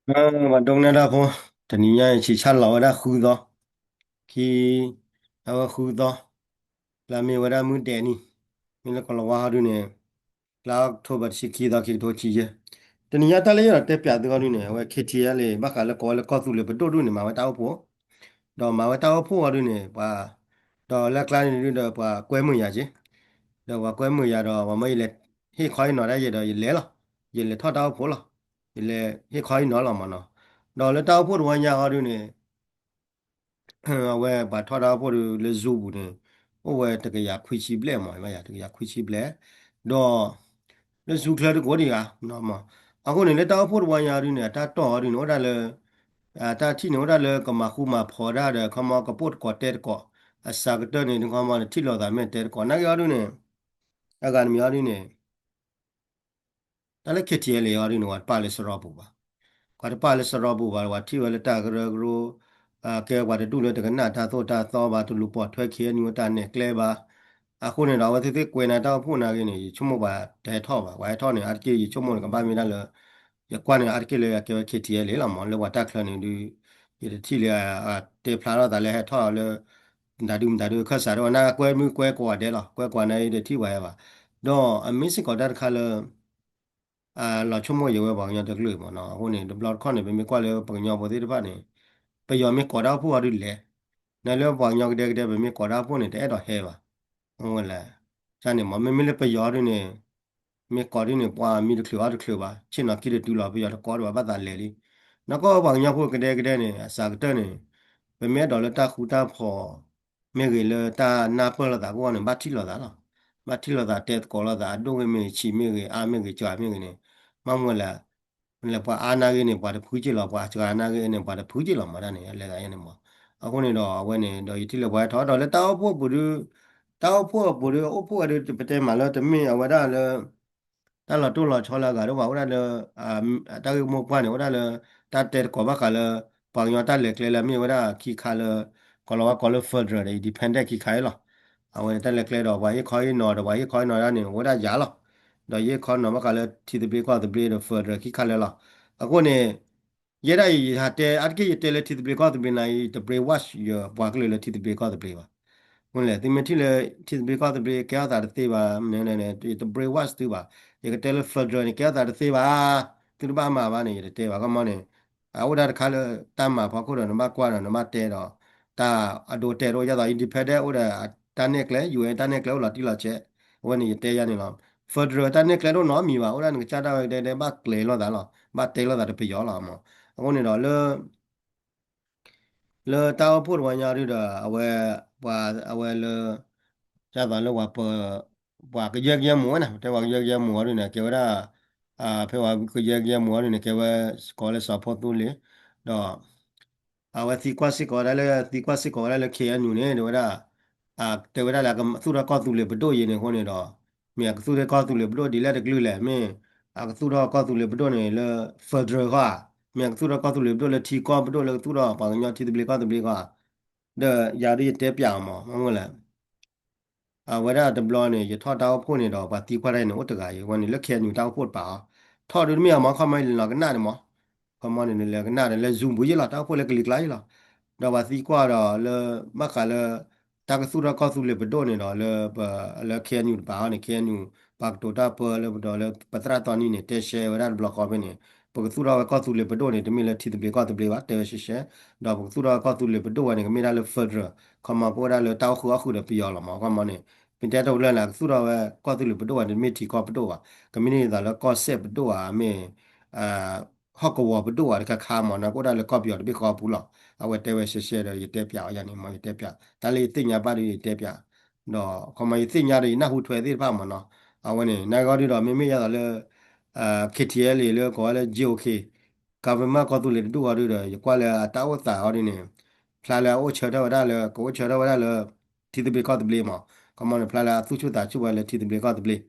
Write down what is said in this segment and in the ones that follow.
ပှၤဒိကနၣ်တၢ်ဖိ, တနံၤညါအံၤဆံးဆၣ်လီၤဝဲဒၣ်ဃုသီ, ခံ, အဝဲဃုသီ, လၢမ့ၢ်ဝဲဒၣ်မုၢ်ဒဲးနံၤ, မ့ၢ်လၢကီၢ်လီၤဝါဟီဒုန့ၣ်, လါအီးကထိဘၢၣ်တဆံခံသီ ခံကထိခံဆံယဲၢ်, တနံၤညါတၢ်လၢယအဲၣ်ဒိးတဲပၠးသုဟီဒုန့ၣ် အဝဲ KTLA ဘၣ်ဃးလၢကိးဝဲလၢကီၢ်သူလ့ၤပဒိၣ်ဒုန့ၣ် မၤဝဲတၢ်အိၣ်ဖှိၣ်, ဒီးမၤဝဲတၢ်အိၣ်ဖှိၣ်ဟီဒုန့ၣ် ပှၤ, ဒီးလၢအကျါန့ၣ်ဒုဒီးပှၤကွဲမုာ်ယၤက့ၤ ဒီးပှၤကွဲမုာ်ယၤဒီး ပှၤမၢယလဲၤဟ့ၣ်ခီဟ့ၣ်နီၤဒၣ်ယဲဒီးယလဲၤလီၤ, ယလဲၤထီၣ်တၢ်အိၣ်ဖှိၣ်လီၤ, ယလဲၤဟ့ၣ်ခီဟ့ၣ်နီၤလီၤမၢ်နီၤ, ဒီးလၢတၢ်အိၣ်ဖှိၣ်တဝီညါဟီဒုန့ၣ် အဝဲပှၤထီၣ်တၢ်အိၣ်ဖှိၣ်ဒုလၢ Zoom ပူၤန့ၣ်, အိၣ်ဝဲတကယၤခွံဆံဘျဲၣ်မၢ်, တကယၤခွံဆံဘျဲၣ်, ဒီး လၢ Zoom ချၢဒုကအိၣ်ဒံးဂၤ, အဃိန့ၣ်လၢတၢ်အိၣ်ဖှိၣ်တဝီညါဒုန့ၣ် အတၢ်တီၢ်ဟီဒုန့ၣ် အိၣ်ဒၣ်လၢ တၢ်ထံၣ်န့ၣ်အိၣ်ဒၣ်လၢကမၤဃူမၤဖိးဒၣ်ဒီး ခီမီကပိာ်တကိးတဲတကိး, အစှၤကတၢၢ်န့ၣ် ခီမီန့ၣ်ထံၣ်လိာ်သးမ့ၢ်တဲတကိး နာ်က့ဟီဒုန့ၣ်, အဂၤတမံၤဟီဒုန့ၣ် တၢ်လၢ KTLA ဟီဒုန့ၣ် ပှၤတပာ်လၢစရီပူၤဘၣ်, ပှၤတပာ်လၢစရီပူၤဘၣ် ပှၤထံၣ်ဝဲလၢတၢ်ကရၢကရိ, ကဲပှၤတဒူၣ်လၢတကနၣ်တၢ်သိၣ်တၢ်သီဘၣ် တလူၤပိာ်ထွဲ KNU တၢ်နဲၣ်ကျဲဘၣ်, အဃိန့ၣ်ဒီး အဝဲသ့ၣ်သ့ၣ်ကွဲးနၤတၢ်အိၣ်ဖှိၣ်နာ်က့န့ၣ် ယဆိကမိၣ်ပှၤတဟဲထီၣ်ဘၣ်, ပှၤဟဲထီၣ်န့ၣ် အါတက့ၢ်ယဆိကမိၣ်န့ၣ် ကဘၣ်မ့ၢ်ဒၣ်လၢ ယကွၢ်န့ၣ် အါတက့ၢ်လၢအကဲဝဲ KTLA လီၤမၢ်, လၢပှၤတၢ်ချၢန့ၣ်ဒု ယတထံၣ်လၢအတဲဖျါထီၣ်သးလၢဟဲထီၣ်လၢ မတၤဒုမတၤဒု ခၢၣ်စးတအိၣ် နာ်က့ကွဲမုၢ်ကွဲကိးဂၤဒဲးလီၤ, ကွဲကိးနာ်က့တထံၣ်ပှၤဟဲဘၣ်, ဒီးအမ့ၢ်စ့ၢ်ကီးတၢ်တခါလၢ လီၤဆိကမိၣ်ယံၤဝဲပှၤကညီတကလုာ်မၢ်နီၤ, အဃိန့ၣ် တဘျီတခီၣ်န့ၣ် ပမ့ၢ်ကွၢ်လၢပှၤကညီဖိသ့ၣ်တဖၣ်န့ၣ် ပယီၤမ့ၢ်ကိးတၢ်အိၣ်ဖှိၣ်အီၤဒုလဲၣ်, နလၢပှၤကညီကဒဲကဒဲ ပမ့ၢ်ကိးတၢ်အိၣ်ဖှိၣ်န့ၣ် တအဲၣ်ဒိးဟဲဘၣ်, ဝဲလဲၣ်, န့ၣ်မၢ် မ့မ့ၢ်လၢပယီၤဒုန့ၣ် မ့ၢ်ကိးဒုန့ၣ် ပှၤမံတချုးအီၣ်တချုးဘၣ်, ဆ့ၣ်နီၤခံတတုၤလီၤ ပယီၤတကိးဒံးဘၣ် ဘၣ်သးလဲၤလံ, နကွၢ်ပှၤကညီဖိကဒဲကဒဲန့ၣ် အစှၤကတၢၢ်န့ၣ် ပမ့ၢ်အဲၣ်ဒိးလၢတၢ်ဃူတၢ်ဖိး မ့ၢ်ဂ့ၤလၢတၢ်နၢ်ပၢၢ်လိာ်သးကအိၣ်န့ၣ် ဘၣ်ထံၣ်လိာ်သးလီၤ, ဘၣ်ထံၣ်လိာ်သးတဲသကိးလိာ်သး အဒိၣ်ဂ့ၤမ့ၢ်ဂ့ၤ ဆံးမ့ၢ်ဂ့ၤ အါမ့ၢ်ဂ့ၤ စှၤမ့ၢ်ဂ့ၤန့ၣ်, မ့ၢ်မ့ၢ်လဲၣ် လၢပှၤအါနာ်ဂ့ၤန့ၣ် ပှၤတဖုက့ၢ်လီၤ, ပှၤစှၤနာ်ဂ့ၤန့ၣ် ပှၤတဖုက့ၢ်လီၤမၢ်ဒၣ်န့ၣ် အလဲၤသးယဲန့ၣ်မၢ်, အဃိန့ၣ်ဒီးအဝဲန့ၣ်ဒီးယထံၣ်လၢပှၤဟဲထီၣ်ဒီးလၢတၢ်အိၣ်ဖှိၣ်အပူၤဒု တၢ်အိၣ်ဖှိၣ်အပူၤဒု အိၣ်ဖှိၣ်ဝဲဒု ပတဲမးလၢတမ့ၢ်အဝဲဒၣ်လၢ တၢ်လီၤတိၢ်လီၤဆီလၢအဂၤဒိၣ်ဘၣ် အိၣ်ဒၣ်လၢ တၢ်ဂ့ၢ်မိၢ်ပှၢ်န့ၣ် အိၣ်ဒၣ်လၢ တၢ်တဲသကိးဘၣ်ဃးလၢ ပှၤကညီတၢ်လဲၤကျဲလၢအမ့ၢ်ဝဲဒၣ်ခံခါလၢ ကီၤလၤဝါကိးလၢ federal ဒီး independent ခံခါအံၤလီၤ. အဝဲန့ၣ်တၢ်လဲၤကျဲဒီးပှၤဟ့ၣ်ခီဟ့ၣ်နီၤဒီးပှၤဟ့ၣ်ခီဟ့ၣ်နီၤဒၣ်န့ၣ် အိၣ်ဝဲဒၣ်ယၤလီၤ. ဒီးယဟ့ၣ်ခီနီၤဘၣ်ဃးလၢထံသဘျ့ကီၢ်သဘျ့ဒီး federal ခံခါလၢာ်လီၤ. အဃိန့ၣ် ယဲဒၣ်အံၤ ယဟးတဲ အါတက့ၢ်ယတဲလၢထံသဘျ့ကီၢ်သဘျ့န့ၣ် ယတ brainwash ယပှၤကလုာ်လၢထံသဘျ့ကီၢ်သဘျ့ဘၣ်. မ့ၢ်လဲၣ် သုမ့ၢ်ထံၣ်လၢထံသဘျ့ကီၢ်သဘျ့ကဲထီၣ်သးတသ့ဘၣ် ယတ brainwash သုဘၣ်. ယကတဲလၢ federal န့ၣ် ကဲထီၣ်သးတသ့ဘၣ်, သုတဘၣ်မၤဘၣ်န့ၣ် ယတတဲဘၣ်. ခီမီန့ၣ် အအိၣ်ဒၣ်တခါလၢတၢ်မၤဖီခိၣ်ဒီးနဘၣ်ကွၢ်ဒီးနဘၣ်တဲဒီး တၢ်အဒိတဲာ်တအိၣ် ဒ်သိး independent အိၣ်ဒီးတၢ်နဲၣ်ကျဲ ယူၤအ့ တၢ်နဲၣ်ကျဲအိၣ်လီၤတံၢ်လီၤဆဲး. အဝဲန့ၣ်ယတဲယါန့ၣ်လီၤ. federal တၢ်နဲၣ်ကျဲတအိၣ်နီတမံၤဘၣ် အိၣ်ဒၣ်နကစၢ်ဒၣ်ဝဲကဒဲကဒဲ ဘၣ်ကျဲၤလိာ်သးလီၤ ဘၣ်တဲလိာ်သးတပယီၤလီၤမး. အဃိန့ၣ်ဒီးလၢ လၢတၢ်အိၣ်ဖှိၣ်တဝီညါဒုဒီး အဝဲ ပှၤ အဝဲလၢ ဒ်သိးလၢပှၤ ပှၤကယဲၢ်ကယဲၢ်မူၤဝဲန့ၣ် တဲဝဲကယဲၢ်ကယဲၢ်မူၤဝဲဒုန့ၣ် ကဲဝဲဒၣ် ဖဲပှၤကယဲၢ်ကယဲၢ်မူၤဝဲဒုန့ၣ် ကဲဝဲ ကိးလၢစီၤဖိသူလ့ၤ ဒီး အဝဲသံကွၢ်စ့ၢ်ကီးဝဲဒၣ်လၢ သံကွၢ်စ့ၢ်ကီးဝဲဒၣ်လၢ KNU န့ၣ် တဲဝဲဒၣ် တဲဝဲဒၣ်လၢအကသူၣ်ထီၣ်ကီၢ်သူလ့ၤပဒိၣ်အံၤန့ၣ်အဃိန့ၣ်ဒီး မ့ၢ်အကသူၣ်ထီၣ်ကီၢ်သူလ့ၤပဒိၣ်ဒ်လဲၣ်တကလုာ်လဲၣ် မ့ၢ်အကသူၣ်ထီၣ်ကီၢ်သူလ့ၤပဒိၣ်န့ၣ်လၢ federal ဃီဧါ မ့ၢ်အကသူၣ်ထီၣ်ကီၢ်သူလ့ၤပဒိၣ်လၢထံကီၢ်ပဒိၣ်လၢကသူၣ်ထီၣ်ပှၤကညီထံသဘျ့ကီၢ်သဘျ့ဃီဧါ. ဒီးယၤဒုးယတဲပၠးအီၤမး မ့ၢ်မ့ၢ်လဲၣ် အဝဲဒၣ်တဘျီန့ၣ် ယထီၣ်တၢ်အိၣ်ဖှိၣ်န့ၣ်ဒီး ပှၤသံကွၢ်တၢ်အံၤန့ၣ် အိၣ်တဂၤအံၤ ဝဲန့ၣ်လၢ KNU တၢ်အိၣ်ဖှိၣ်တပၤအီၤ ထီၣ်ဒုးတမ့ၢ်အီၤမး ခီမီလဲၤလီၤကနၣ်န့ၣ်မး ခီမီန့ၣ်လဲၤကနၣ်ဒီးလၢ Zoom ပူၤယ့ၢ်လီၤ တၢ်အိၣ်ဖှိၣ်လၢကလံၤကျါယ့ၢ်လီၤ. ဒီးပှၤသံကွၢ်ဒီးလၢ ဘၣ်ဃးလၢ တၢ်ကသူၣ်ထီၣ်ကီၢ်သူလ့ၤပဒိၣ်န့ၣ်ဒီးလၢ လၢ KNU တပၤအီၤန့ၣ် KNU ပှၤကတိၤတၢ်ပၢလၢပဒီးလၢပသရၣ်သီနံၤန့ၣ် တဲရှဲဝဲဒၣ်တဘျီဃီဖဲန့ၣ် ပကသူၣ်ထီၣ်ဝဲကီၢ်သူလ့ၤပဒိၣ်န့ၣ် တမ့ၢ်လၢထံသဘျ့ကီၢ်သဘျ့ဘၣ် တဲဝဲရှဲရှဲ ဒီးပကသူၣ်ထီၣ်ဝဲကီၢ်သူလ့ၤပဒိၣ်ဝဲန့ၣ် ကမ့ၢ်ဒၣ်လၢ federal ခီမီကအိၣ်ဒၣ်လၢတၢ်အိၣ်ဃုာ်အီၣ်ဃုာ်ဒီးပယီၤလီၤမး ခီမီန့ၣ် ပတဲတဝဲလၢ ကသူၣ်ထီၣ်ဝဲကီၢ်သူလ့ၤပဒိၣ်ဝဲန့ၣ် တမ့ၢ်ထံကီၢ်ပဒိၣ်ဘၣ် ကမ့ၢ်န့ၢ်ဒ်သိးလၢကီၢ်စဲၣ်ပဒိၣ်ဧါ မ့ၢ် ဟီၣ်ကဝီၤပဒိၣ်ဧါ တခါခါမး နကအိၣ်ဒၣ်လၢကီၢ်ပယီၤတဘ့ၣ်ဃီပူၤလီၤ. အဝဲတဲဝဲရှဲရှဲဒီး ယတဲပၠးအီၤယၤန့ၣ်မး ယတဲပၠး တၢ်လၢယသ့ၣ်ညါဘၣ်ဒီးယတဲပၠး ဒီးခီမီယသ့ၣ်ညါဒီးယနၢ်ဟူထွဲသ့ၣ်တဖၣ်မးနီၤ အဝဲန့ၣ် နာ်ဂ့ၤဒုဒီး မ့မ့ၢ်ယၤသိးလၢ KTLA လၢကိးဝဲလၢ GOK government ကီၢ်သူလ့ၤတဒူၣ်အီၤဒုဒီး ယကွၢ်လၢအတၢ်အိၣ်သးအီၤဒုန့ၣ် ဖျါလၢအအိၣ်ဆၢထၢၣ်ဝဲဒၣ်လၢ ကအိၣ်ဆၢထၢၣ်ဝဲဒၣ်လၢ ထံသဘျ့ကီၢ်သဘျ့မး ခီမီန့ၣ် ဖျါလၢအသူၣ်ဆူၣ်သးဆူၣ်ဝဲလၢထံသဘျ့ကီၢ်သဘျ့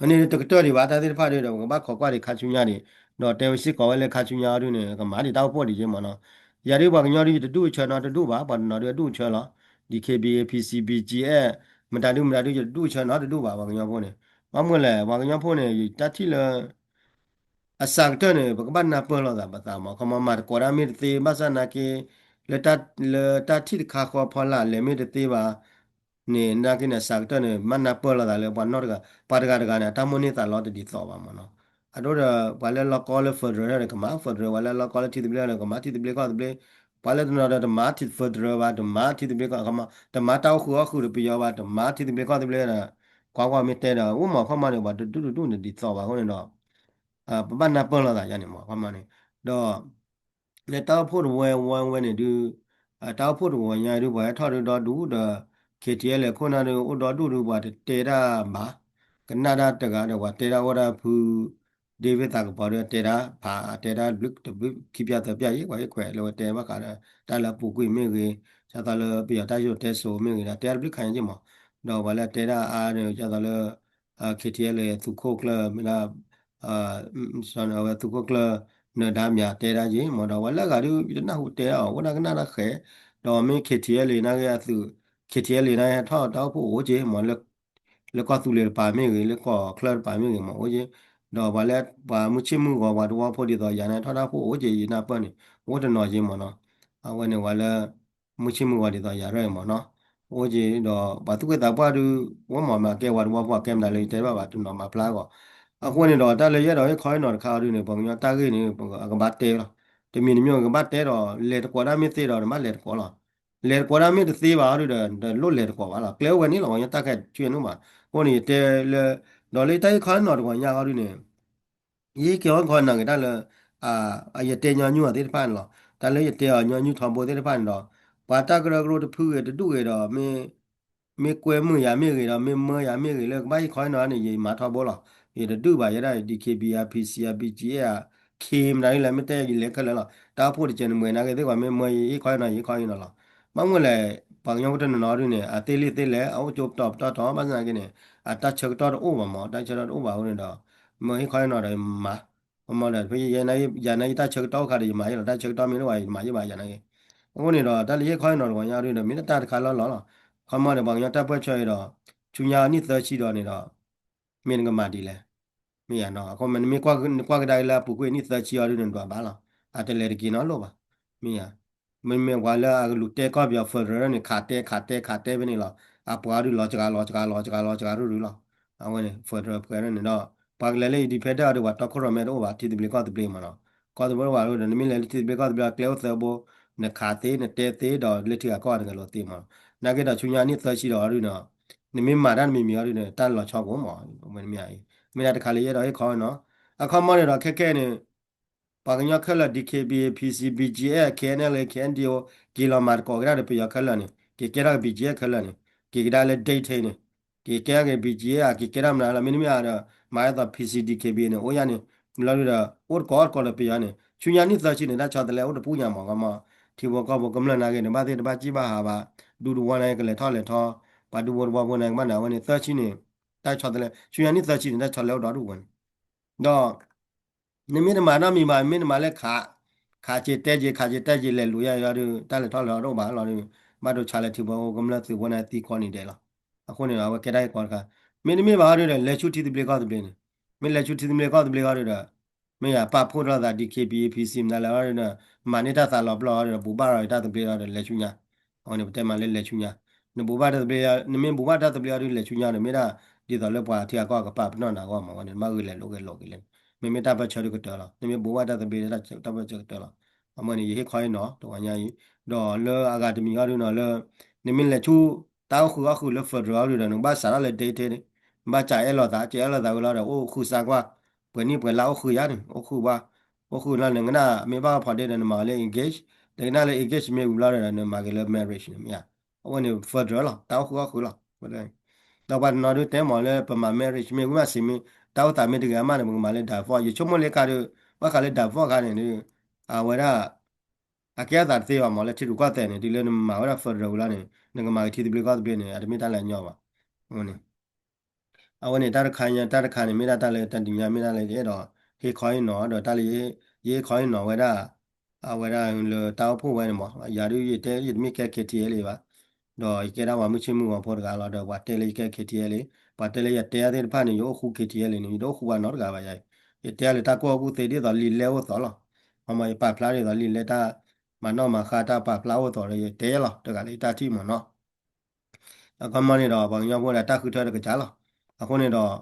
အန့ၣ်တကတၢၢ်ဒံးဘၣ် တၢ်သ့ၣ်တဖၣ်ဒုဒီး ပကဘၣ်ခိးကွၢ်ဒံးခါဆူညါဒံး ဒီးတဲဝဲစ့ၢ်ကီးဝဲလၢခါဆူညါအီၤဒုန့ၣ် ကမၤဒံးတၢ်အိၣ်ဖှိၣ်ဒံးက့မးနီၤ ယၤဒုပှၤကညီဒု ယတဒူၣ်ဆၢနီတဒူၣ်ဘၣ် ပှၤတနီၤဒုအဒူၣ်ဆၢလီၤ DKBA PC BGF မတၤဒုမတၤဒု ယတဒူၣ်ဆၢနီတဒူၣ်ဘၣ် ပှၤကညီဖိန့ၣ် ဘၣ်မနုၤလဲၣ် ပှၤကညီဖိန့ၣ် ယတၢ်ထံၣ်လၢ အစှၤကတၢၢ်န့ၣ် ပကဘၣ်နၢ်ပၢၢ်လိာ်သးပသးမး, ခီမီ မၤသကိးတၢ်မ့ၢ်တသ့ ဘၣ်ဆၣ်နာ်က့ လၢတၢ်ထံၣ်တခါဃီဖီလာ်လဲၤမ့ၢ်တသ့ဘၣ်န့ၣ် နာ်က့န့ၣ် အစှၤကတၢၢ်န့ၣ် ဘၣ်နၢ်ပၢၢ်လိာ်သးလၢပှၤနီတဂၤ ပှၤတဂၤတဂၤန့ၣ် အတၢ်မိၣ်န့ၢ်သးလီတဒ်သိးဘၣ်မးနီၤ. အဒိဒီး ပှၤလၢလီၢ်ကီလၢ federal ဒီးကမၤ federal, ပှၤလၢလီၢ်ကီလၢထံသဘျ့ဒီးကမၤ ထံသဘျ့ကီၢ်သဘျ့, ပှၤလၢတနီၤဒီးတမၤထံ federal ဘၣ်, တမၤထံသဘျ့ကီၢ်, တမၤတၢ်အိၣ်ဃုာ်အီၣ်ဃုာ်ဒီးပယီၤဘၣ်, တမၤထံသဘျ့ကီၢ်သဘျ့ဒီး ကွၢ်ကွၢ်မ့ၢ်တဲဒီး အိၣ်မးခီမီန့ၣ် ပှၤတဒူၣ်တဒူၣ်န့ၣ်ဒ်သိးဘၣ်အဃိန့ၣ်ဒီး ပဘၣ်နၢ်ပၢၢ်လိာ်သးယါန့ၣ်မး ခီမီန့ၣ်, ဒီး လၢတၢ်အိၣ်ဖှိၣ်တဝဲဝဲဝဲန့ၣ်ဒုး တၢ်အိၣ်ဖှိၣ်တဝဲညါဒုး ပှၤဟဲထီၣ်ဒုးဒီဒူၣ်ဒီး KTLA ခိၣ်နၢ်ဒုး အိၣ်ဒီဒူၣ်ဒုး ပှၤတတဲတၢ်ဘၣ်, ကနၣ်တၢ်တဂၤဒီး ပှၤတဲတၢ်အိၣ်ဒၣ်ဖု David သးကပီၤဒီးတဲတၢ် ဖးတဲတၢ်တဘျုးခံပျၢ်သၢပျၢ်ယံၤ ပှၤဟ့ၣ်ခွဲးလၢဝဲတဲဘၣ်ဃးဒီး တၢ်လၢအပူၤကွံာ်မ့ၢ်ဂ့ၤ, ဒ်သိးလၢပယီၤတၢ်ယိၤတဲစိၤမ့ၢ်ဂ့ၤဒီး တဲတၢ်တဘျုးခါညါယံၤမး, ဒီးပှၤလၢအတဲတၢ်အါဒီး ဒ်သိးလၢ KTLA သုးခိၣ်ကျၢၢ် မ့ၢ်ဒၣ် အဝဲသုးခိၣ်ကျၢၢ် နၢၤဒါမၠးတဲဒၣ်က့ၤမး ဒီးပှၤလၢအဂၤဒုး ယတနၢ်ဟူတဲအီၤ အိၣ်ဒၣ်ကနၣ်တၢ်ဃဲး, ဒီးမ့ၢ် KTLA နာ်က့အသုး KTLA နာ်က့ဟဲထီၣ်တၢ်အိၣ်ဖှိၣ်အိၣ်က့ၤမး လၢကီၢ်သူလ့ၤတပၤမ့ၢ်ဂ့ၤ လၢကီၢ်ချၢတပၤမ့ၢ်ဂ့ၤမး အိၣ်က့ၤ, ဒီးပှၤလၢပှၤမုၢ်ဆ့ၣ်မုၢ်ဂီၤ ပှၤတဝီဖိဒ်သိးယၤန့ၣ် ထီၣ်တၢ်အိၣ်ဖှိၣ်အိၣ်က့ၤ ယနၢ်ပၢၢ်န့ၣ် အိၣ်တနီၤက့ၤမးနီၤ, အဝဲန့ၣ်ပှၤလၢ မုၢ်ဆ့ၣ်မုၢ်ဂီၤဒ်သိးယၤရဲၣ်မးနီၤ, အိၣ်က့ၤဒီး ပှၤသူၣ်က့သးပှၢ်ဒုး ဝဲမၤမၤကဲပှၤတဝီဖိအကဲမတၤလၢယတဲဘၣ်ဘၣ် တနီၤမၤဖျါဂီၢ်, အဃိန့ၣ်ဒီး တၢ်လၢယအဲၣ်ဒိးဟ့ၣ်ခီဟ့ၣ်နီၤတခါအီၤဒုးန့ၣ် ပှၤကညီတၢ်ဂ့ၢ်န့ၣ် အကဘၣ်တဲလီၤ, တမံၤတမံၤကဘၣ်တဲဒီး လဲၤတကိးဒၣ်မ့ၢ်သ့ဒီး တဘၣ်လဲၤတကိးလီၤ, လဲၤတကိးဒၣ်မ့ၢ်တသ့ဘၣ်အီၤဒုးဒီး တလိၣ်လဲၤတကိးဘၣ်လီၤ, ကျဲအိၣ်ဝဲန့ၣ်လီၤ ပှၤကညီတၢ်ခဲဆူညါနုၢ်ဘၣ်, အဃိန့ၣ်ယတဲလၢ ဒီးလၢယတၢ်ဟ့ၣ်ခီဟ့ၣ်နီၤတဂီၤညါအီၤဒုးန့ၣ် ယဟ့ၣ်က့ၤဟီၣ်ခီနီၤက့ၤတၢ်လၢ ယတဲညီနုၢ်အီၤသ့ၣ်တဖၣ်န့ၣ်လီၤ, တၢ်လၢယတဲအီၤညီနုၢ်ထီဘိသ့ၣ်တဖၣ်န့ၣ်ဒီး ပှၤတၢ်ကရၢကရိတဖုဂ့ၤတဒူၣ်ဂ့ၤဒီး မ့ၢ်ကွဲမုာ်ယၤမ့ၢ်ဂ့ၤဒီး မ့ၢ်မၢယၤမ့ၢ်ဂ့ၤ လၢကဘၣ်ဟ့ၣ်ခီဟ့ၣ်နီၤန့ၣ် ယမၤထီဘိလီၤ, ယတဒူၣ်ဘၣ်ယဲဒၣ် DKBA PC BGF ခ့မတၤဒ်လဲၣ် မ့ၢ်တဲယလဲၤခဲလၢာ်လီၤ, တၢ်အိၣ်ဖှိၣ်တကဲးန့ၣ် မ့ၢ်နာ်က့ၤသ့ၣ်ကွၢ် မ့ၢ်မၢယဟ့ၣ်ခီဟ့ၣ်နီၤ ယဟ့ၣ်ခီဟ့ၣ်နီၤလီၤ, ဘၣ်မနုၤလဲၣ် ပှၤကညီဖိတနီၤနီၤဒုးန့ၣ် အသ့လံာ်သ့လဲၢ် အအိၣ်ကၠိပတီၢ်ပတီၢ်ထီဘၣ်ဆၣ်နာ်က့ၤန့ၣ် အတၢ်ဆၢကတီၢ်တအိၣ်ဘၣ်မး တၢ်ဆၢကတီၢ်တအိၣ်ဘၣ်အဃိန့ၣ်ဒီး မ့ၢ်ဟ့ၣ်ခီဟ့ၣ်နီၤဒီးမၤ, မ့ၢ်ဒီး ယၤနာ်က့ၤတၢ်ဆၢကတီၢ်အိၣ်ခါဒီးယမၤယဲလီၤ တၢ်ဆၢကတီၢ်မ့ၢ်တအိၣ်ဘၣ် ယမၤယဲဘၣ်ယၤနာ်က့ၤ, အဃိန့ၣ်ဒီး တၢ်လၢယဟ့ၣ်ခီဟ့ၣ်နီၤတဂီၤညါဒုးဒီး မ့ၢ်တၢ်တခါလီၤလီၤလီၤ, ခီမီဒီးပှၤကညီတၢ်ပၢၢ်ဆၢအံၤဒီး ဆူညါနံၣ်သၢဆံဒီးန့ၣ်ဒီး မ့ၢ်နကမၤဒ်လဲၣ်, မ့ၢ်ယၤနီၤ အဃိနမ့ၢ်ကွၢ်ကဒါက့ၤလၢအပူၤကွံာ်နံၣ်သၢဆံအီၤဒုးန့ၣ် နဒွးဘၣ်လီၤ, အတလဲၤတက့ၤနီတလီၢ်ဘၣ်, မ့ၢ်ယၤ မ့မ့ၢ်ပှၤလၢအကလူၤတဲကီၢ်ပယီၤ federal န့ၣ် ခးတဲခးတဲခးတဲဖဲန့ၣ်လီၤ, အပှၤဒုးလီၤစှၤလီၤစှၤလီၤစှၤလီၤစှၤရူၢ်ရူၢ်လီၤ, အဝဲန့ၣ် federal ပှဲၤန့ၣ်ဒီး ပှၤကလဲၤလၢ independent အီၤဒီး ပှၤတီခိၣ်ရိၣ်မဲတအိၣ်ဘၣ် ထံသဘျ့ကီၢ်သဘျ့မးနီၤ, ကီၢ်သဘျ့ဘၣ်ဒီး နမ့ၢ်လဲၤလၢထံသဘျ့ကီၢ်သဘျ့ ကျဲအိၣ်သၢဘိ, နခးသ့ နတဲသ့ဒီးလၢထံဂၤကီၢ်ဂၤတဂၤလိာ်သ့မး, နာ်က့ဒီးဆူညါနံၣ်သၢဆံဒီးအီၤဒုးန့ၣ် နမ့ၢ်မၤတၢ်တမံၤမံၤအီၤဒုးန့ၣ် တၢ်လီၤဆီကိးမး, မ့ၢ်တမ့ၢ်အံၤ မ့ၢ်ဒၣ်တခါလၢယအဲၣ်ဒိးဟ့ၣ်ခီနီၤ, အခီမီန့ၣ်ဒီးခဲခဲန့ၣ် ပှၤကညီခဲလၢာ် DKBA PC BGF KNLA KNDO က့ၤလီၤမၤသကိးက့ၤဒၣ်ဒီးပယီၤခဲလၢာ်န့ၣ် က့ၤကဲထီၣ်က့ၤ BGF ခဲလၢာ်န့ၣ် က့ၤကဒါလၢ date န့ၣ် က့ၤကဲထီၣ်က့ၤ BGF က့ၤကဲထီၣ်မနုၤလီၤ မ့တမ့ၢ်ဒီး မၤဒ်သိး PC DKBA န့ၣ် အိၣ်ယါန့ၣ် လီၤဒုးဒီး အိၣ်တကိးအိၣ်တကိးဒီးပယီၤန့ၣ် ဆူညါနံၣ်သၢဆံန့ၣ် တၢ်ဆီတလဲအိၣ်တပူၤညါမး ကမီ ထံဖိကီၢ်ဖိကမျၢၢ်နာ်က့န့ၣ် ဘၣ်သ့ၣ်တဘၣ်စံၣ်ဘၣ်ဟးဘၣ် ဒူသဝီနာ်က့ကလဲၤထီၣ်လဲၤထီ ပှၤဒူဖိတဝီဖိန့ၣ်ကဘၣ်န့ၣ် အဝဲန့ၣ်သၢဆံန့ၣ် တၢ်ဆီတလဲ ဆူညါနံၣ်သၢဆံန့ၣ် တၢ်ဆီတလဲအိၣ်ဒီဒူၣ်ဝဲန့ၣ် ဒီး နမ့ၢ်တမၤနီတမံၤဘၣ် မ့ၢ်နမၤလၢခး ခးက့ၤတဲက့ၤ ခးက့ၤတဲက့ၤ လဲၤလူၤယါအီၤဒီး တၢ်လဲၤထီၣ်လဲၤထီတအိၣ်ဘၣ်လီၤဒီး ဘၣ်ဒိဆါလၢထံဖိကမျၢၢ်သုးဖိန့ၣ်သံကိးနံၤဒဲးလီၤ. အဃိန့ၣ် အဝဲကဲတၢ်ဟ့ၣ်ကီတခါ မ့တမ့ၢ်ဘၣ်အီၤဒီး လဲၤဆူထံသဘျ့ကီၢ်သဘျ့န့ၣ် မ့ၢ်လဲၤဆူထံသဘျ့ကီၢ်သဘျ့အီၤဒီး မ့ၢ်ယပာ်ဖှိၣ်ထီၣ်သး DKBA PC မနုၤလဲၣ်အီၤဒီး မၤန့ၢ်တၢ်သးလီၤပျီအီၤဒီး ဘူးဘၣ်ဒီးတၢ်သဘျ့အီၤဒီး လဲၤဆူညါ အဝဲန့ၣ် ပတဲမးလၢလဲၤဆူညါ နဘူးဘၣ်တၢ်သဘျ့ နမ့ၢ်ဘူးဘၣ်တၢ်သဘျ့အီၤဒုး လဲၤဆူညါဒီး မ့ၢ်ဒၣ်ဒ်သိးလၢပှၤထံဂၤကီၢ်ဂၤကပာ်ပနီၣ်နၤအဂီၢ်မး အဝဲန့ၣ် နဘၣ်ဂုာ်လဲၤလိာ်ဂဲၤလိာ်က့ၤလဲၣ် မ့မ့ၢ်တၢ်ပၢၢ်ဆၢဒုးကတၢၢ်လီၤ နမ့ၢ်ဘူးဘၣ်တၢ်သဘျ့ တၢ်ပၢၢ်ဆၢကတၢၢ်လီၤ အဝဲန့ၣ် ယဟ့ၣ်ခီဟ့ၣ်နီၤ တဂီၤညါအံၤ ဒီးလၢအဂၤတမံၤအီၤဒုးနီၤလၢ နမ့ၢ်လဲၤဆူ တၢ်အိၣ်ဃုာ်အီၣ်ဃုာ်လၢ federal အီၤဒုးဒီး နကဘၣ်စးထီၣ်လၢ date န့ၣ် နဘၣ်စးအဲၣ်လိာ်သး စးအဲၣ်လိာ်သးဝံၤလီၤဒီး အိၣ်ဃုာ်စါကွၢ် ပှဲၤနံၣ်ပှဲၤလါအိၣ်ဃုာ်ယါန့ၣ် အိၣ်ဃုာ်ဘၣ် အိၣ်ဃုာ်လီၤန့ၣ် နကနၣ်မ့ၢ်ဘၣ်ဖီဒ့ဒီး နမၤဝဲလၢ engage ဒီးကနၣ်လၢ engage မ့ၢ်ဝံၤလီၤဒီး နမၤက့ၤလၢ marriage န့ၣ်မ့ၢ်ဧါ အဝဲန့ၣ် federal လီၤ တၢ်အိၣ်ဃုာ်အီၣ်ဃုာ်လီၤ ဒီးပှၤတနီၤဒုးတဲမးလၢပမၤ marriage မ့ၢ်ဝံၤမးစံးမ့ၢ် တၢ်အိၣ်သးမ့ၢ်တဂ့ၤအမးန့ၣ် ပကမၤလၢ divorce ယဆိကမိၣ်လၢခါဒုး ဘၣ်ဃးလၢ divorce ခါန့ၣ်ဒုး အဝဲဒၣ် အကဲအသးတသ့ဘၣ်မး လၢထံရူၢ်ကီၢ်သဲးန့ၣ် တုၤလၢနမၤဝဲဒၣ် federal ဝံၤလီၤန့ၣ် နကမၤက့ၤထံသဘျ့ကီၢ်သဘျ့န့ၣ် အတမ့ၢ်တၢ်လၢအညီဘၣ် အဝဲန့ၣ် အဝဲန့ၣ် တၢ်တခါညါ တၢ်တခါန့ၣ် မ့ၢ်ဒၣ်တၢ်လၢတနံၤညါ မ့ၢ်ဒၣ်လၢယအဲၣ်ဒိး ဟ့ၣ်ခီဟ့ၣ်နီၤ ဒီးတၢ်လၢ ယဟ့ၣ်ခီဟ့ၣ်နီၤဝဲဒၣ် အဝဲဒၣ်လၢတၢ်အိၣ်ဖှိၣ်ဝဲန့ၣ်မး ယၤဒုးယတဲ ယတမ့ၢ်ကဲ K T L A ဘၣ် ဒီးယကဲဒၣ်ပှၤမုၢ်ဆ့ၣ်မုၢ်ဂီၤဖိတဂၤလီၤ ဒီးပှၤတဲလၢယကဲ K T L A ပှၤတဲလၢယတဲအသ့ၣ်တဖၣ်န့ၣ် ယအိၣ်ဃူ K T L A န့ၣ် ယတအိၣ်ဃူဘၣ်နီတဂၤဘၣ်ယၤအံၤ ယတဲလၢတၢ်ကူၣ်ဘၣ်ကူၣ်သ့ဒ်သိးလံာ်လဲၢ်အိၣ်သိးလီၤ. ခီမီ ယပာ်ဖျါဒ်သိးလံာ်လဲၢ်တၢ်မၤနီၣ်မၤဃါတၢ်ပာ်ဖျါအိၣ်သိးဒီး ယတဲလီၤ တဂၤလၢယတၢ်ထံၣ်မ့ၢ်နီၤ. အခီမီန့ၣ်ဒီး ပှၤကညီဖိဒီးတၢ်ဃုထၢတကစၢ်လီၤ. အဃိန့ၣ်ဒီး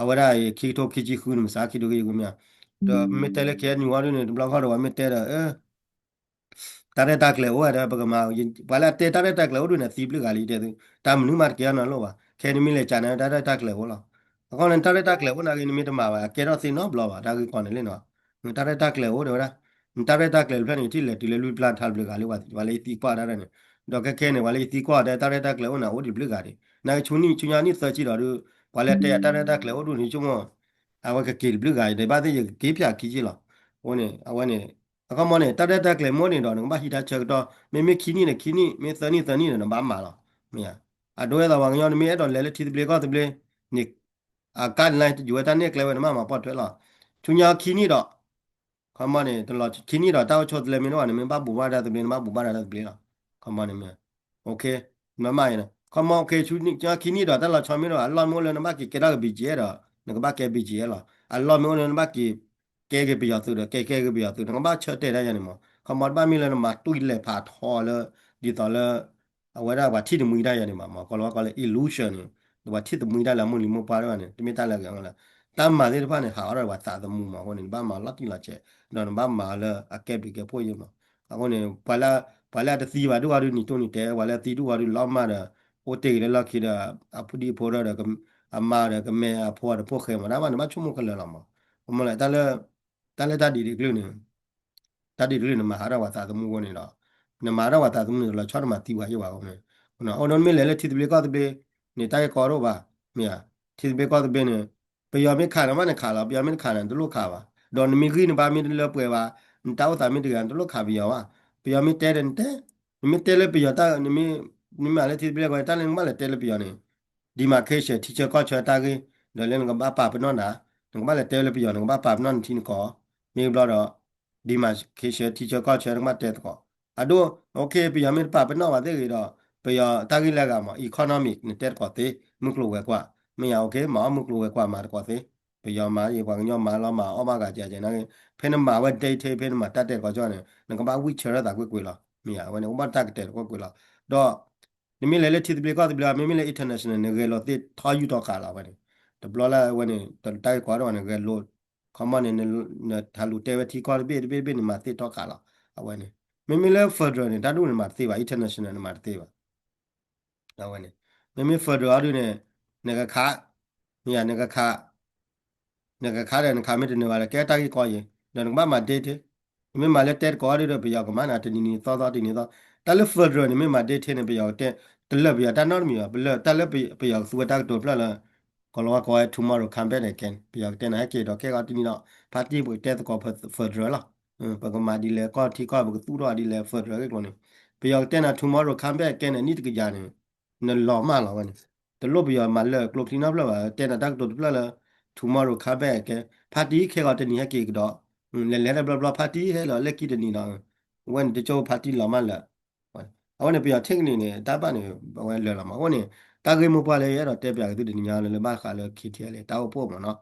အဝဲဒၣ်အံၤ ခံကထိခံဆံဃုန့ၣ် မစးခံကထိခံဆံဃုမ့ၢ်ဧါ, ဒီးမ့ၢ်တဲလၢ ခ့ၣ်အဲၣ်ယူၣ် အီၤဒ်န့ၣ် တဘျီဃီဒီး ပှၤမ့ၢ်တဲဒီး တၢ်ရဲၣ်တၢ်ကျဲၤအိၣ်ဝဲဒီး ပကမၤ ပှၤလၢအတဲတၢ်ရဲၣ်တၢ်ကျဲၤအိၣ်ဒ်န့ၣ် သံဘျုးဂၤလံ တဲသု, တၢ်မနုၤမးတကဲအီၤနီတလိၣ်ဘၣ်. ခဲနမ့ၢ်လဲၤကးန့ၣ် တၢ်ရဲၣ်တၢ်ကျဲၤအိၣ်လီၤ. အဃိန့ၣ် တၢ်ရဲၣ်တၢ်ကျဲၤအိၣ်နာ်က့ နမ့ၢ်တမၤဘၣ် အကဲထီၣ်သ့နီတဘျီဘၣ် တၢ်ဂ့ၢ်ကီန့ၣ်လံနီၤ. တၢ်ရဲၣ်တၢ်ကျဲၤအိၣ်ဒီးဝဲဒၣ် နတၢ်ရဲၣ်တၢ်ကျဲၤတဖျၢၣ်န့ၣ် ထံၣ်လဲၤတုၤလၢလွံၢ်ပျၢ်ထါတဘျုးဂၤလံ ပှၤလၢယသံကွၢ်တၢ်န့ၣ်, ဒီးခဲခဲန့ၣ် ပှၤလၢယသံကွၢ်ဒီး တၢ်ရဲၣ်တၢ်ကျဲၤအိၣ်န့ၣ်အိၣ်ဒံးတဘျုးဂၤဒံး နာ်က့ ဆူနံၣ်ဆူညါနံၣ်သၢဆံဒီး ပှၤလၢတဲယၤတၢ်ရဲၣ်တၢ်ကျဲၤအိၣ်ဒ်န့ၣ် ဆိကမိၣ် အဝဲကက့ၤတဘျုးဂၤအံၤ ဒီးဘၣ်သ့ၣ်ယကက့ၤဖၠးခံက့လီၤ. အဃိန့ၣ် အဝဲန့ၣ် အခီမီန့ၣ် တၢ်ရဲၣ်တၢ်ကျဲၤမ့ၢ်အိၣ်န့ၣ်ဒီး နကဘၣ်ဟံးတၢ်ဆၢကတီၢ် မ့မ့ၢ်ခံနံၣ်န့ၣ် ခံနံၣ် မ့ၢ်သၢနံၣ်သၢနံၣ်ဒီး နဘၣ်မၤလီၤ. မ့ၢ်ဧါ, အဒိအသိးပှၤကညီ နမ့ၢ်အဲၣ်ဒိးလဲၤလၢထံသဘျ့ကီၢ်သဘျ့န့ၣ် အကါလၢယူၤဝဲတၢ်နဲၣ်ကျဲဝဲ နဘၣ်မၤပိာ်ထွဲလီၤ. ဆူညါခံနံၣ်ဒီး ခီမီန့ၣ် တလီၤခံနံၣ်ဒီး တၢ်အိၣ်ဆိးသလဲမ့ၢ်တအိၣ်ဘၣ်န့ၣ် မ့ၢ်ဘၣ်ဘူးဘၣ်ဒါသဘျ့ နဘၣ်ဘူးဘၣ်ဒါတၢ်သဘျ့လီၤ. ခီမီန့ၣ်မ့ၢ် နမၤအံၤ ခီမီ ဆူညါခံနံၣ်ဒီး တၢ်လီၤဆီမ့ၢ်တအိၣ်ဘၣ် အလီၢ်မ့ၢ်အိၣ်လၢနဘၣ်က့ၤကဲထီၣ်က့ၤ ဘီၣ်ကၠံၣ်အဲၣ်ဒီး နကဘၣ်ကဲ ဘီၣ်ကၠံၣ်အဲၣ်လီၤ. အလီၢ်မ့ၢ်အိၣ်လၢနဘၣ်က့ၤ ကဲက့ၤပယီၤသုးဒီး ကဲကဲက့ၤပယီၤသုး နကဘၣ်ဆၢတဲာ်တၢ်ယၤန့ၣ်မး. ခီမီတဘၣ်မ့ၢ်လၢနမၤတွံၢ်လဲၤဖးထီလၢ ဒ်သိးလၢ အဝဲဒၣ်ပှၤထံၣ်တမှံတၢ်ယၤန့ၣ်မး မ့ၢ်ကီးလီၤဝဲကီးလၢ illusion န့ၣ် ပှၤထံၣ်တမှံတၢ်လၢအမိၢ်လံၤမိၢ်ပှၢ်တဖၣ်န့ၣ် တမ့ၢ်တၢ်လၢအဂ့ၤအလီၤ. တၢ်မၤသ့ၣ်တဖၣ်န့ၣ် ဟးအီၣ်ဒီးပှၤသးသမူမး အဃိန့ၣ် နဘၣ်မၤလီၤတံၢ်လီၤဆဲး ဒီးနဘၣ်မၤလၢအကဲဘျုးကဲဖှိၣ်ယဲၢ်မး. အဃိန့ၣ် ပှၤလၢအတသံဘၣ်ဒိၣ်အီၤဒုးနံၤတိၢ်နံၤတဲ ပှၤလၢအသံဒိၣ်အီၤဒုးလီၤမၢ်ဒီး အိၣ်တ့ၢ်ဂ့ၤလၢလီၢ်ခံဒီး အဖိဒံဖိဒီး အမါဒီးကမဲအဖိအတဖိၣ်ဃဲမး တၢ်ဘၣ်န့ၣ်ဘၣ်ဆိကမိၣ်ခဲလၢာ်လီၤမး. အမ့ၢ်လၢ တၢ်လၢတၢ်ဒ်တကလုာ်န့ၣ် တၢ်ဒ်တကလုာ်န့ၣ် မၤဟးထီၣ်ပှၤသးသမူအဃိန့ၣ်ဒီး နမၤထီၣ်ပှၤသးသမူန့ၣ် လီၤဆီနမၤသံပှၤယဲၢ်ဘၣ်အဃိန့ၣ် အိၣ်ဒီးမ့ၢ်လဲၤလၢထံသဘျ့ကီၢ်သဘျ့န့ၣ် တၢ်ဂ့ၢ်ကီတအိၣ်ဘၣ်. မ့ၢ်ဧါ, ထံသဘျ့ကီၢ်သဘျ့န့ၣ် ပယီၤမ့ၢ်ခးနဘၣ်န့ၣ်ခးလီၤ ပယီၤမ့ၢ်တခးန့ၣ် နတလိၣ်ခးဘၣ်. ဒီးနမ့ၢ်ဂံၢ်နဘါမ့ၢ်တလၢပှဲၤဘၣ် နတၢ်အိၣ်သးမ့ၢ်တဂ့ၤ နတလိၣ်ခးပယီၤဘၣ်. ပယီၤမ့ၢ်တဲဒီးနတဲ, နမ့ၢ်တဲလၢပယီၤတၢ် နမ့ၢ်မၤလၢထံသဘျ့ကီၢ် တၢ်လၢနကဘၣ်လဲၤတဲလၢပယီၤန့ၣ် demarcation ထံဆၢကီၢ်ဆၢတၢ်ဂ့ၢ် ဒီးလၢနကဘၣ်ပာ်ပနီၣ်နၤ, နကဘၣ်လဲၤတဲလၢပယီၤ နကဘၣ်ပာ်ပနီၣ်နထံနကီၢ်, မ့ၢ်ဘျီဒီး demarcation ထံဆၢကီၢ်ဆၢ နကဘၣ်တဲသကိး. အဒိ okay ပယီၤမ့ၢ်တပာ်ပနီၣ်ဘၣ်သ့ၣ်ဂ့ၤဒီး ပယီၤတၢ်ဂ့ၢ်လၢအဂၤမး economic နတဲသကိးသ့, မုၢ်ကျိၤဝဲၤကွာ်, မ့ၢ်ယၤ okay မၤအီၣ်မုၢ်ကျိၤဝဲၤကွာ်မၤသကိးသ့, ပယီၤမၤအံၤ ပှၤကညီမၤလီၤမၤအီၣ်ဘၣ်ဂၤကဲကဲနာ်ဂ့ၤ, ဖဲနမၤဝဲ detail ဖဲနမၤတၢ်တဲသကိးကၠီန့ၣ် နကဘၣ်ဝံၢ်ဆၢထၢၣ်သးကွ့ၢ်ကွ့ၢ်လီၤ. မ့ၢ်ယၤ အဝဲန့ၣ် အိၣ်ဘၣ်တၢ်ကတဲာ်သကိးကွ့ၢ်လီၤ. ဒီး နမ့ၢ်လဲၤလၢထံသဘျ့ကီၢ်သဘျ့ မ့မ့ၢ်လၢ international န့ၣ် ဂဲၤလိာ်သ့ၣ်ထီယူၢ်ထီဃာ်လီၤ အဝဲန့ၣ်, တဘျီလၢအဝဲန့ၣ် တၢ်ဂ့ၢ်ကီတအိၣ်ဘၣ်န့ၣ် ဂဲၤလိာ်, ခီမီန့ၣ် နဟးလူၤတဲဝဲထံကီၢ်တဘ့ၣ်တဘ့ၣ်တဘ့ၣ်န့ၣ် မၤသ့ၣ်ထီဃာ်လီၤ အဝဲန့ၣ်. မ့မ့ၢ်လၢ federal န့ၣ် တၢ်ဒ်န့ၣ်မၤတသ့ဘၣ် international န့ၣ်မၤတသ့ဘၣ် အဝဲန့ၣ်. မ့မ့ၢ် federal အီၤဒုးန့ၣ် နကခး, မ့ၢ်ယၤ နကခး, နကခးဒီး နခးမ့ၢ်တနၢၤဘၣ်ဒီး ကဲတၢ်ဂ့ၢ်ကီယဲၢ်, ဒီးနကဘၣ်မၤ detail. နမ့ၢ်မၤလၢတဲသကိးအီၤဒုးဒီး ပယီၤကမၤနၤတနံၤနံၤသီသီတနံၤသီ, တၢ်လၢ federal န့ၣ် မ့ၢ်မၤ detail န့ၣ် ပယီၤကတဲ, တလၢာ်ပယီၤတၢ်နီတမံၤဘၣ်, ပလၢာ်တၢ်လၢပယီၤကသူဝဲတၢ်ကတိၤတဖျၢၣ်လၢ ကီးလီၤဝါကီးဝဲ tomorrow come back again ပယီၤကတဲနၤဟဲက့ၤဒီး ခဲကီးတနံၤဒီး ဖါတံၢ်ပကတဲသကိး federal လီၤ. ပကမၤဒ်လဲၣ် ကီၢ်ထံကီၢ် ပကသူၣ်ထီၣ်ဒ်လဲၣ် federal ဂ့ၢ်ကျိၤန့ၣ်, ပယီၤကတဲနၤ tomorrow come back again န့ၣ် နံၣ်တကယၤန့ၣ် နလီၤမၢ်လီၤဝဲန့ၣ်, တလိၣ်ပယီၤမၤလၢာ်ကျိချံနီတဖျၢၣ်ဘၣ်, တဲနၤတၢ်ကတိၤတဖျၢၣ်လၢ tomorrow come back again ဖါတံၢ်ခဲကီးတနံၤဟဲက့ၤကဒီး, လဲၤလဲၤတဘျီဘျီ ဖါတံၢ်ဟဲလီၤလၢခံတနံၤဒီး ဝဲန့ၣ်တကၠိဖါတံၢ်လီၤမၢ်လၢာ် အဝဲန့ၣ် ပယီၤထံၣ်ကန့ၣ်န့ၣ် တၢ်ဘၣ်န့ၣ် အဝဲလၢာ်လီၤမး. အဃိန့ၣ် တၢ်ဂ့ၢ်မိၢ်ပှၢ်လၢယအဲၣ်ဒိးတဲပၠးက့ၤသုတနံၤညါလၢ လၢဘၣ်ဃးလၢ KTLA တၢ်အိၣ်ဖှိၣ်မးနီၤ.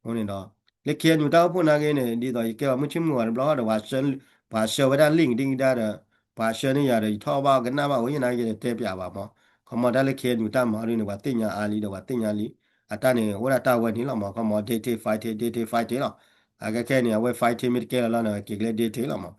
အဃိန့ၣ်ဒီး လၢ KNU တၢ်အိၣ်ဖှိၣ်နာ်က့န့ၣ် ဒ်သိးယကဲပှၤမုၢ်ဆ့ၣ်မုၢ်ဂီၤတဘျီဃီဒီး ပှၤဆှၢဝဲဒၣ် link ဒ်ဒၣ်ဒီး ပှၤဆှၢန့ၢ်ယၤဒီး ယထီၣ်ဘၣ်ကနၣ်ဘၣ်ဝဲ ယနာ်က့ဒီးတဲပၠးဘၣ်မး. ခီမီတၢ်လၢ KNU တၢ်မၤအီၤဒ်န့ၣ် ပှၤသ့ၣ်ညါအါလံဒီး ပှၤသ့ၣ်ညါလံ. အတၢ်န့ၣ် အိၣ်ဒၣ်တၢ်ဝဲန့ၣ်လီၤမး. ခီမီ detail fighting, detail fighting လီၤ. အခဲခဲန့ၣ် အဝဲ fighting မ့ၢ်တကဲလီၤလီၤန့ၣ် က့ၤက့ၤလၢ detail လီၤမး.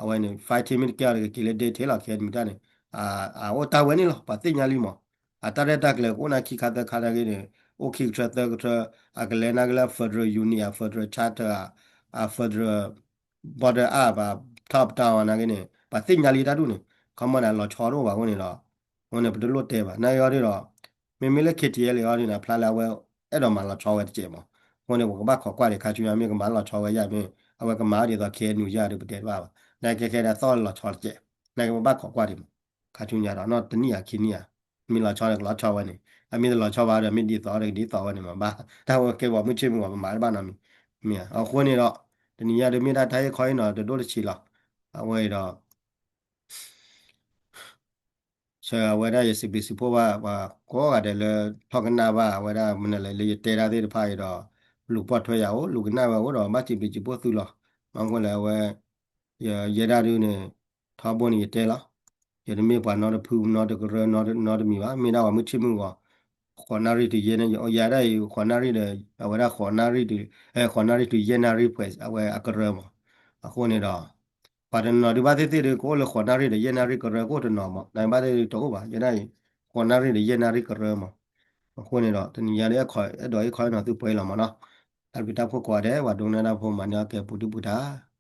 အဝဲန့ၣ် fighting မ့ၢ်တကဲလီၤဒီး က့ၤက့ၤလၢ detail လီၤ. KNU တၢ်န့ၣ် အအိၣ်တၢ်ဝဲန့ၣ်လီၤ. ပှၤသ့ၣ်ညါလံမး. အတၢ်ရဲၣ်တၢ်ကျဲၤကအိၣ်နၤခံခါသၢခါနာ်က့န့ၣ် အိၣ်ခံကထၢသၢကထၢ အကလဲၤနာ်က့လၢ federal unit အ federal charter အ federal border အ top down နာ်က့န့ၣ် ပှၤသ့ၣ်ညါလံတၢ်ဒူၣ်န့ၣ် ခီမီန့ၣ် လီၤဆီတအိၣ်ဘၣ်အဃိန့ၣ်ဒီး အဃိန့ၣ် ပတလိၣ်တဲဘၣ်. နာ်က့အီၤဒ်ဒီး မ့မ့ၢ်လၢ KTLA အီၤဒ်န့ၣ် အဖျါလၢအဝဲအဲၣ်ဒိးမၤလီၤဆီဝဲတစဲးမး. အဃိန့ၣ် ပကဘၣ်ခိးကွၢ်ဒံး ခါဆူညါမ့ၢ်ကမၤလီၤဆီဝဲယၤမ့ၢ် အဝဲကမၤဒ်သိး KNU ယၤဒီးပတဲတဘၣ်ဘၣ်. နာ်က့ခဲဒီးသီၣ်လီၤဆီတစဲး နာ်က့ပဘၣ်ခိးကွၢ်ဒံးမး. ခါဆူညါဒီး နီၢ်တနံၣ်ဧါခံနံၣ်ဧါ မ့ၢ်လီၤဆီဒီးကလီၤဆီဝဲန့ၣ် အမ့ၢ်တလီၤဆီဘၣ်ဒီး မ့ၢ်ဒ်သိးဒီးကဒ်သိးဝဲန့ၣ်မးဘၣ်. တၢ်ဝဲကဲပှၤမုၢ်ဆ့ၣ်မုၢ်ဂီၤ ပမၤတဘၣ်နီတမံၤ မ့ၢ်ဧါ. အဃိန့ၣ်ဒီး တနံၤညါဒုးမ့ၢ်ဒၣ်တၢ်ဟ့ၣ်ခီဟ့ၣ်နီၤတဒိၣ်တဆံးလီၤ. အဝဲအံၤဒီး ဆၢအဝဲဒၣ်ယစံးဘျုးစံးဖှိၣ်ဘၣ် ပှၤကိးဂၤဒဲးလၢထီၣ်ကနၣ်ဘၣ် အဝဲဒၣ်မနုၤလဲၣ်လၢယတဲတၢ်သ့ၣ်တဖၣ်အံၤဒီး လူၤပိာ်ထွဲယၤအိၣ် လူၤကနၣ်ဝဲအိၣ်ဒီး ဘၣ်စံးဘျုးစံးဖှိၣ်သုလီၤ. မ့ၢ်အဃိလၢအဝဲ ယ ယဲဒၣ်ဒုန့ၣ် ထီဘိန့ၣ်ယတဲလီၤ. ယတမ့ၢ်ပှၤနီတဖု နီတကရၢ နီတမံၤဘၣ် မ့ၢ်ဒၣ်ပှၤမုၢ်ထံၣ်မုၢ်ဂီၤ ဃိးနၣ်ရံၣ်တုၤယဲၢ်နၣ်ရံၣ် ယဲဒၣ်အံၤ ဃိးနၣ်ရံၣ်ဒီး အဝဲဒၣ်ဃိးနၣ်ရံၣ်တုၤ ဃိးနၣ်ရံၣ်တုၤယဲၢ်နၣ်ရံၣ်ပှဲၤ အဝဲအကရၢမး. အဃိန့ၣ်ဒီး ပှၤတနီၤဒုးဘၣ်သ့ၣ်သ့ၣ်ဒီး ကအိၣ်လၢဃိးနၣ်ရံၣ်ဒီးယဲၢ်နၣ်ရံၣ်ကရၢ ကအိၣ်တနီၤမး နဘၣ်သ့ၣ်တအိၣ်ဘၣ် ယဲဒၣ်အံၤ ဃိးနၣ်ရံၣ်ဒီးယဲၢ်နၣ်ရံၣ်ကရၢမး. အဃိန့ၣ်ဒီး တနံၤညါဒီး အဲၣ်ဒိးဟ့ၣ်ခီဟ့ၣ်နီၤသုပှဲၤလီၤမးနီၤ. တၢ်ဘျုးတၢ်ဖှိၣ်ကိးဂၤဒဲး ပှၤဒိကနၣ်တၢ်ဖိမၤန့ၢ်အီၣ်ကဲပူၤဒုၣ်ပူၤတၢ်